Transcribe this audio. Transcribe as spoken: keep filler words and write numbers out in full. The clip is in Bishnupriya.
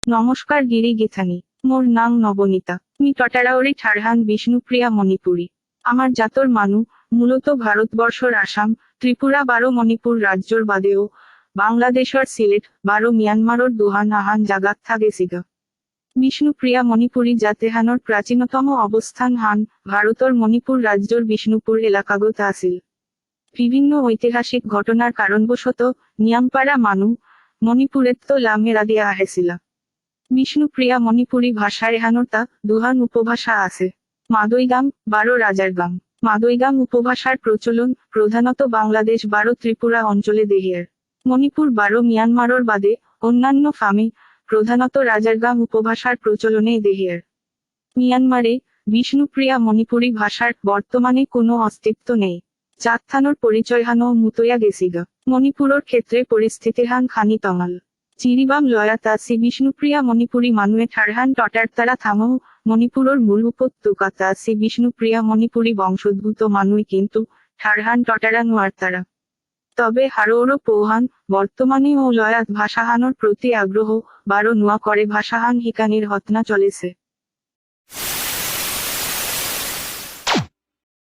নমস্কার গিরি গিথানি। মোর নাং নবনীতা। মি টটারাউরি ঠারহান বিষ্ণুপ্রিয়া মণিপুরী। আমার জাতর মানু, মূলত ভারতবর্ষর আসাম, ত্রিপুরা বারো মণিপুর রাজ্যর বাদেও, বাংলাদেশর সিলেট, বারো মিয়ানমারর দুহান আহান জাগাত থাকেসিগা। বিষ্ণুপ্রিয়া মণিপুরী জাতেহানর প্রাচীনতম অবস্থান হান, ভারতর মণিপুর রাজ্যর বিষ্ণুপুর এলাকাগত আসিল। বিভিন্ন ঐতিহাসিক ঘটনার কারণবশত, নিয়ামপারা মানু, মণিপুরেত্ত লামেরা দিয়া আহেসিলা। বিষ্ণুপ্রিয়া মণিপুরী ভাষার এহানর তা, দুহান উপভাষা আছে। মাদৈগাম, বারো রাজারগাম। মাদৈগাম উপভাষার প্রচলন, প্রধানত বাংলাদেশ বারো ত্রিপুরা অঞ্চলে দেহিয়ার। মণিপুর বারো মিয়ানমারর বাদে, অন্যান্য ফামি, প্রধানত রাজারগাম উপভাষার প্রচলনে দেহিয়ার। মিয়ানমারে, বিষ্ণুপ্রিয়া মণিপুরী ভাষার বর্তমানে কোনো অস্তিত্ব নেই। জাতহানর পরিচয়হানও মুতয়া গেসিগা। মণিপুরর ক্ষেত্রে পরিস্থিতিহান খানি তঙাল। জিরিবাম লয়াত আসি বিষ্ণুপ্রিয়া মণিপুরী মানুয়ে ঠারহান টটারতারা থামৌ, মণিপুরর মূল উপত্যকাত আসি বিষ্ণুপ্রিয়া মণিপুরী বংশোদ্ভূত মানুয়ে কিন্তু ঠারহান টটারা নুয়ারতারা। তবে হারৌরো পৌহান, বর্তমানেও লয়াত ভাষাহানর প্রতি আগ্রহ, বারো নুয়া করে ভাষাহান হিকানির হতনা চলেসে।